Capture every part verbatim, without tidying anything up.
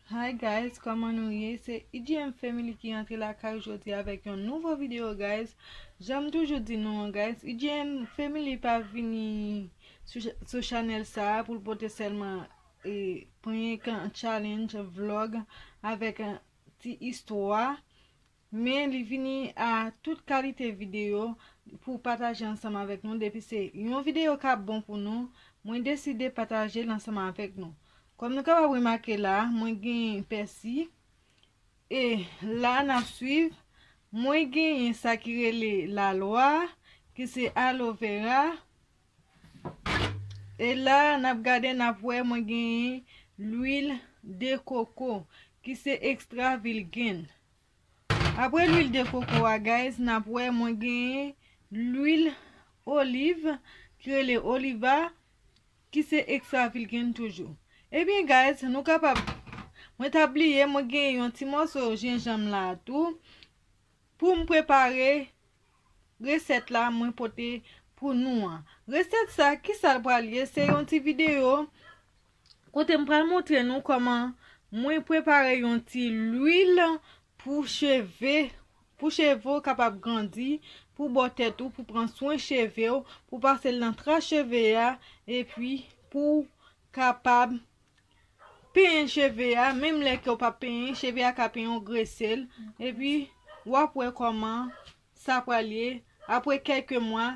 Hi guys, kòman nou ye? Se E G M Family ki rantre lakay jodi avèk yon nouvo videyo, guys. Jan m toujou di nou an, guys, E G M Family pa vini sou, sou chanèl sa a pou l pote sèlman, e, prank, challenge, vlog avèk, e, ti istwa. Men li vini a tout kalite videyo pou pataje ansanm avèk nou. Depi se yon videyo k ap bon pou nou, mwen deside pataje l ansanm avèk nou. Kòm nou kapab remake la, mwen gen pèsi. E la n ap swiv. Mwen genyen sa ki rele lalwa, ki se aloe vera. E la n ap gade, n ap wè mwen genyen lwil de koko, ki se extra virgin. Apre lwil de koko a, guys, n ap wè mwen genyen lwil oliv ki rele oliva, ki se extra virgin toujou. Ebyen, guys, nou kapab, mwen t ap bliye, mwen genyen yon ti mòso jenjanm la tou pou m prepare resèt la mwen pote pou nou an. Resèt sa, ki sa l pral ye? Se yon ti videyo kote m pral montre nou kòman mwen prepare yon ti lwil pou cheve, pou cheve w kapab grandi, pou bò tèt ou, pou pran swen cheve w, pou pase l nan tras cheve a, epi pou kapab penyen cheve a, menm lè ke w p ap penyen, cheve a ka penyen w, grese l, epi w ap wè kòman sa pral ye. Apre kèlke mwa,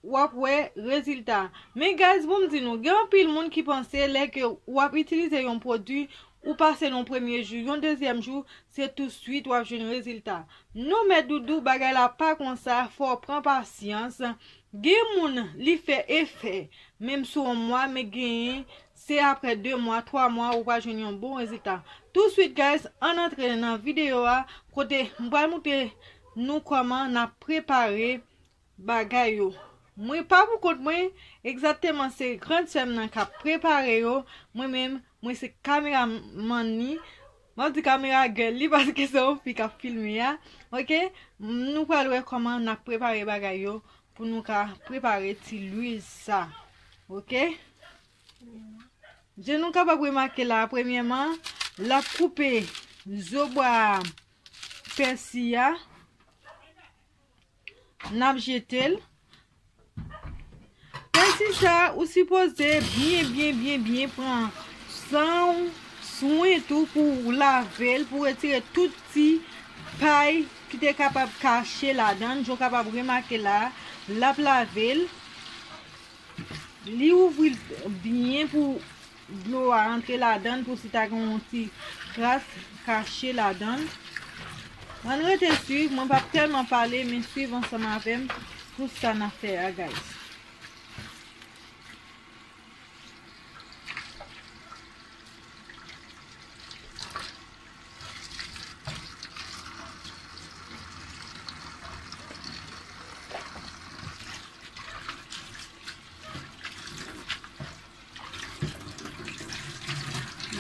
w ap wè rezilta. Men guys, pou m di nou, gen anpil moun ki panse lè ke w ap itilize yon pwodui, ou pase l yon premye jou, yon dezyèm jou, se tousuit w ap jwenn rezilta. Non, mèt doudou, bagay la pa konsa, fò w pran pasyans. Gen moun, li fè efè, menm sou yon mwa, men genyen, se apre de mwa, twa mwa, ou pral jwenn yon bon rezilta. Tousuit, guys, ann antre nan videyo a, kote m pral montre nou kòman n ap prepare bagay yo. Mwen pa pou kont mwen, egzakteman se grann sè m nan k ap prepare yo. Mwen menm, mwen se kameramann li. M ap di kamera girl li paske se yon fi k ap filme a. Oke? Nou pral wè kòman n ap prepare bagay yo pou nou ka prepare ti lwil sa. Oke? Jan nou kapab remake la, premyèman, l ap koupe zo bwa pèsi a. N ap jete l. Pèsi sa, ou sipoze byen, byen, byen, byen pran san w, swen tou pou w lave l, pou w retire tout ti pay ki te kapab kache ladan l. Jan w kapab remake la, l ap lave l. Li ouvri l byen pou dlo a antre ladan l, pou si ta gen yon ti kras kache ladan l. Ann rete swiv, mwen p ap tèlman pale, men swiv ansanm avè m pou sa n ap fè a, guys.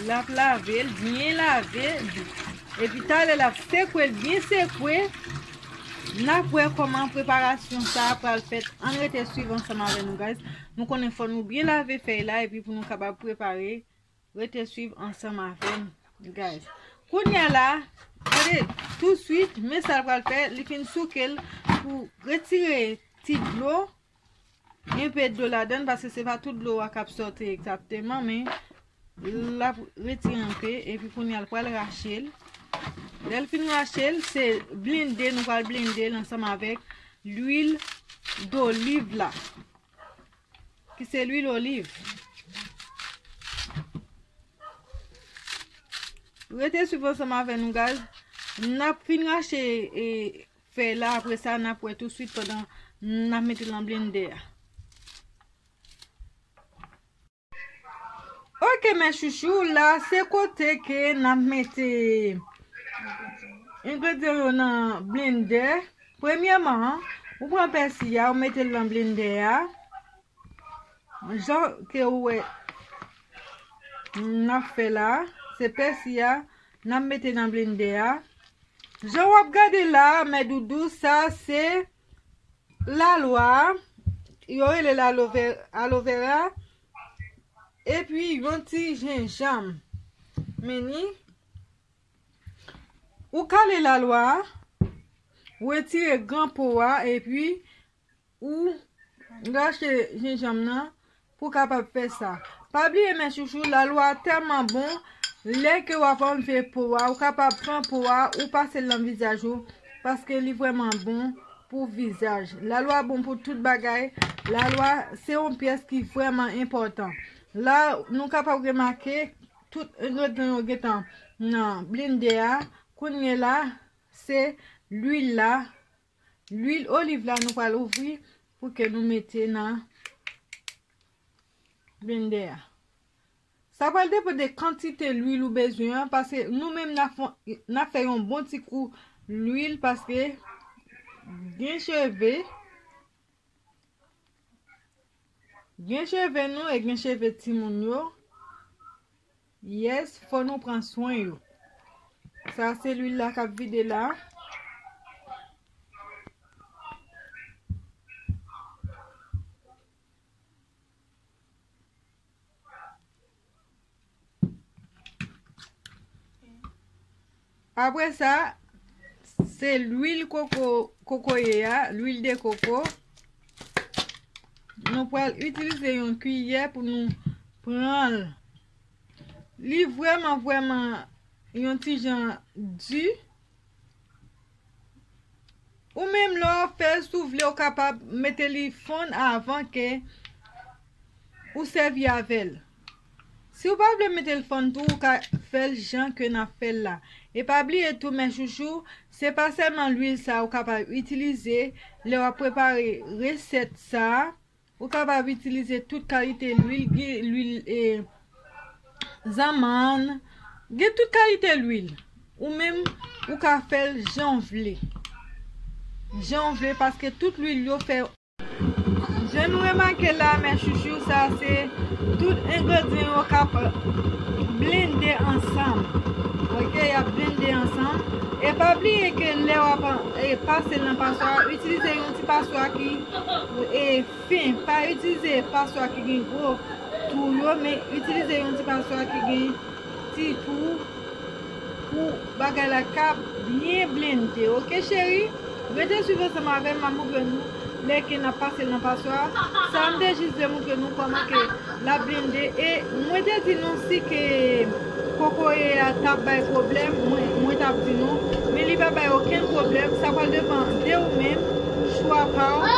L ap lave l, byen lave l. Epi talè l ap sekwe l, byen sekwe. N ap wè kòman preparasyon sa a pral fèt. Ann rete swiv ansanm avè nou, guys. Nou konnen fò nou byen lave fèy la epi pou nou kapab prepare. Rete swiv ansanm avè m, guys. Kounye a la, gade, touswit, men sa l pral fè, li fin souke l pou retire ti dlo, enpe dlo ladan l, paske se pa tout dlo a k ap sòti egzakteman, men l ap retire enpe, epi kounye a l pral rache l. Lè l fin rache l, se blende, nou pral blende l ansanm avèk lwil doliv la, ki se lwil oliv. Rete swiv ansanm avè nou, guys. N ap fin rache, e, fèy la, apre sa, n ap wè touswit pandan n ap mete l nan blendè a. Oke, mes chouchous, la, se kote ke n ap mete engredyan yo nan blendè. Premyèman, ou pran pèsi a, ou mete l nan blendè a. Jan ke ou wè n ap fè la, se pèsi a n ap mete nan blendè a. Jan w ap gade la, mè doudou, sa se lalwa, yo rele l aloe ve-, aloe vera, epi yon ti jenjanm. Men ni, ou kale lalwa a, ou retire gran po a, epi ou rache jenjanm nan pou w kapab fè sa. Pa bliye, men chouchou, lalwa a tèlman bon, lè ke w ap anlve po a, ou kapab pran po a, ou pase l nan vizaj ou, paske li vrèman bon pou vizaj. Lalwa bon pou tout bagay. Lalwa se yon pyès ki vrèman enpòtan. La, nou kapab remake tout engredyan yo gentan nan blendè a. Kounye la, se lwil la. Lwil oliv la nou pral ouvri pou ke nou mete nan blendè a. Sa pral depann de kantite lwil ou bezwen an, paske nou menm n ap fè, n ap fè yon bon ti kou lwil, paske gen cheve, gen cheve nou e gen cheve timoun yo. Yes, fò nou pran swen yo. Sa se lwil la k ap vide la. Apre sa, se lwil koko, kokoye a, lwil de koko. Nou pral itilize yon kiyè pou nou pran l. Li vrèman, vrèman yon ti jan di. Ou menm lè w ap fè l, si w vle, ou kapab mete li fonn avan ke ou sèvi avè l. Si w pa vle mete l fonn tou, ou ka fè l jan ke n ap fè l la. E pa bliye tou, men chouchou, se pa sèlman lwil sa ou kapab itilize lè w ap prepare resèt sa. Ou kapab itilize tout kalite lwil, gen lwil, e, zanmann, gen tout kalite lwil. Ou menm, ou ka fè l jan w vle. Jan w vle, paske tout lwil yo fè. Jan nou remake la, men chouchou, sa se tout engredyan yo k ap blende ansanm. Oke, y ap blende ansanm. E pa bliye ke lè w ap, e, pase l nan paswa, itilize yon ti paswa ki, e, fen. Pa itilize paswa ki gen gwo tou yo, men itilize yon ti paswa ki gen ti tou pou bagay la ka byen blende. Oke, cheri? Rete swiv ansanm avè m, m ap montre nou lè ke n ap pase l nan paswa. Sa m te jis vle montre nou kòman ke l ap blende. E mwen te di nou si ke kokoye a t ap bay pwoblèm, mwen, mwen t ap di nou. Men li pa bay okenn pwoblèm. Sa pral depann de ou menm, chwa pa w.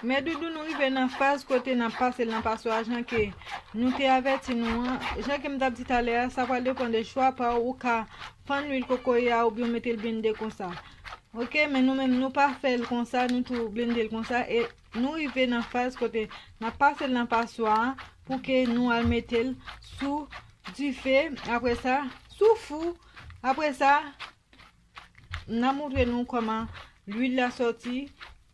Men doudou, nou rive nan faz kote n ap pase l nan paswa, jan ke nou te avèti nou an. Jan ke m t ap di talè a, sa pral depann de chwa pa w. Ou ka fann lwil kokoye a oubyen w mete l blende konsa. Oke, men nou menm, nou pa fè l konsa, nou tou blende l konsa. E nou rive nan faz kote n ap pase l nan paswa an pou ke nou al mete l sou dife. Apre sa, sou fou. Apre sa, n a montre nou kòman lwil la sòti,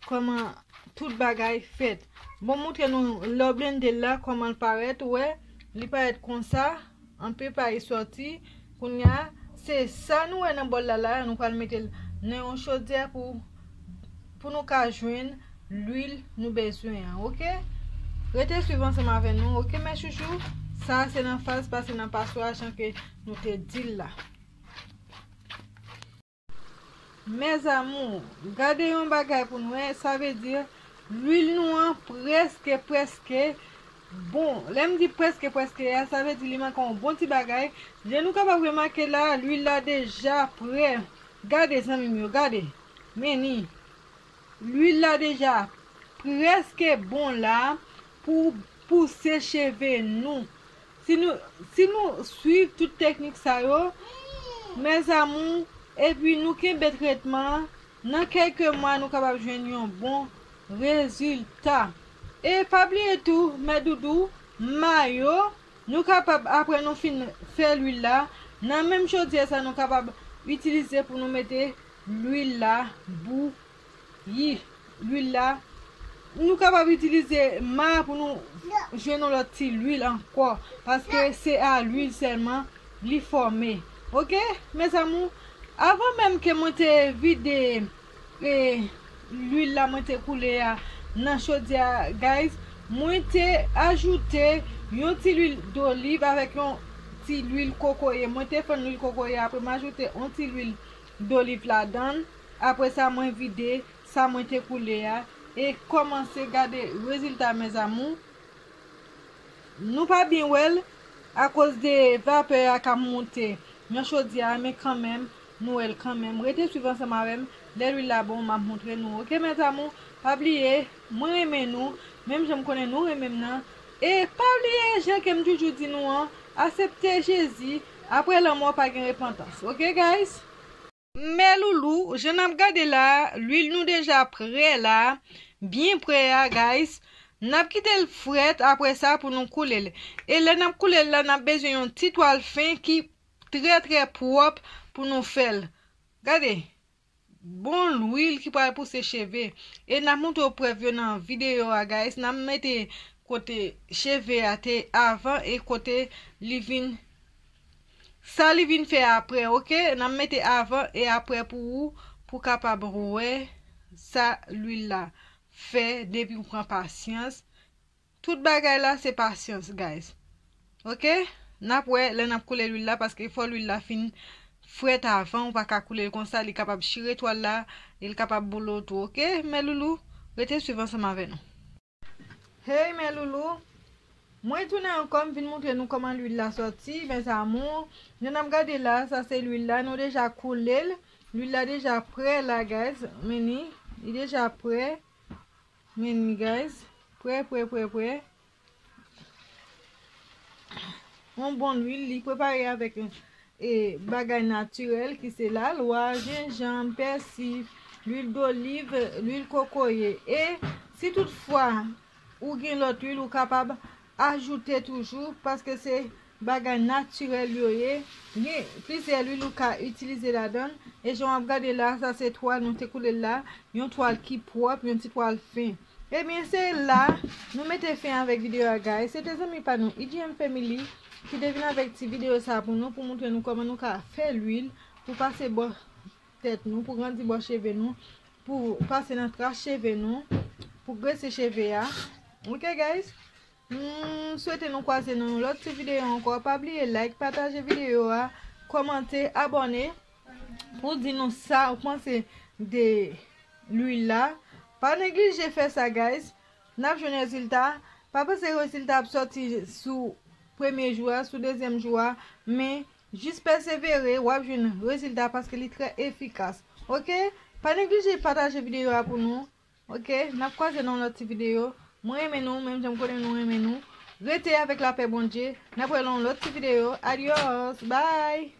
kòman tout bagay fèt. Bon, montre nou lè w blende l la, kòman l parèt, ou wè, li parèt konsa, anpil pa e sòti. Kounye a, se sa nou wè nan bòl la la, nou pral mete l nan yon chodyè pou, pou nou ka jwenn lwil nou bezwen an, oke? Rete swiv ansanm avè nou, oke, mes chouchous? Sa se nan faz pase nan paswa, jan ke nou te di l la. Mes amours, gade yon bagay pou nou wè, sa vle di lwil nou an prèske, prèske bon. Lè m di prèske, prèske a, sa vle di li manke yon bon ti bagay. Jan nou kapab remake la, lwil la deja prè. Gade, zanmi m yo, gade. Men ni. Lwil la deja prèske bon la pou pouse cheve nou. Si nou, si nou swiv tout teknik sa yo, mes amours, epi nou kenbe tretman an, nan kèlke mwa nou kapab jwenn yon bon rezilta. E pa bliye tou, mes doudous, mayo, nou kapab, apre nou fin fè lwil la, nan menm chodyè sa nou kapab itilize pou nou mete lwil la bou yi lwil la. Nou kapab itilize ma pou nou jwenn yon lòt ti lwil ankò, paske se a lwil sèlman li fòme. Oke, mes amours, avan menm ke mwen te vide, e, lwil la mwen te koule a nan chodyè a, guys, mwen te ajoute Yon ti lwil doliv avèk yon ti lwil kokoye. Mwen te fann lwil kokoye, apre m ajoute yon ti lwil doliv ladan l. Apre sa, mwen vide sa mwen te koule a e kòmanse gade rezilta, mes amours. Nou pa byen wè l akoz de vapè a k ap monte nan chodyè a, men kanmenm, nou wè l kanmenm. Rete swiv ansanm avè m. Lè lwil la bon, m ap montre nou. Oke, mes amours, pa bliye, mwen renmen nou, menm jan m konnen nou renmen m nan. E pa bliye, jan ke m toujou di nou an, aksepte Jezi, apre lanmò pa gen repantans. Oke, guys? Mes loulous, jan n ap gade la, lwil nou deja prè la, byen prè a, guys. N ap kite l frèt apre sa pou nou koule l. E lè n ap koule l la, n ap bezwen yon ti twal fen ki trè, trè pwòp pou nou fè l. Gade, bon lwil ki pral pouse cheve. E n ap montre w prèv yo nan videyo a, guys. N ap mete kote cheve a te avan e kote li vin, sa li vin fè apre, oke? N ap mete avan e apre pou ou, pou kapab wè sa lwil la fè depi w pran pasyans. Tout bagay la se pasyans, guys. Oke? N ap wè lè n ap koule lwil la, paske fò lwil la fin frèt avan, ou pa ka koule l konsa, li kapab chire twal la, e l kapab boule w tou, oke? Mes loulous, rete swiv ansanm avè nou. Hey, mes loulous, mwen tounen ankò, m vin montre nou kòman lwil la sòti, mes amours. Jan n ap gade la, sa se lwil la, nou deja koule l. Lwil la deja prè la, guys. Men ni, li deja prè. Men ni, guys. Prè, prè, prè, prè. Yon bon lwil, li prepare avèk, e, bagay natirèl ki se lalwa, jenjanm, pèsi, lwil doliv, lwil kokoye. E si toutfwa ou gen lòt lwil, ou kapab ajoute toujou, paske se bagay natirèl yo ye. Gen plizyè lwil ou ka itilize ladan l. E jan w ap gade la, sa se twal nou te koule l la. Yon twal ki pwòp, yon ti twal fen. Ebyen, se la nou mete fen avèk videyo a, guys. Se te zanmi pa nou, E G M Family, ki te vin avèk ti videyo sa pou nou, pou montre nou kòman nou ka fè lwil pou pase bò tèt nou, pou grandi bò cheve nou, pou pase nan tras cheve nou, pou grese cheve a. Oke, guys? M swete nou kwaze nan yon lòt ti videyo ankò. Pa bliye like, pataje videyo a, kòmante, abòne pou di nou sa ou panse de lwil la. Pa neglije fè sa, guys. N ap jwenn rezilta. Pa panse rezilta ap sòti sou premye jou a, sou dezyèm jou a, men jis pèsevere, w ap jwenn rezilta paske li trè efikas. Oke? Pa neglije pataje videyo a pou nou. Oke? N ap kwaze nan yon lòt ti videyo. Mwen renmen nou, menm jan m konnen nou renmen nou. Rete avèk lapè Bondye. N ap wè nan yon lòt ti videyo. Adios. Bye.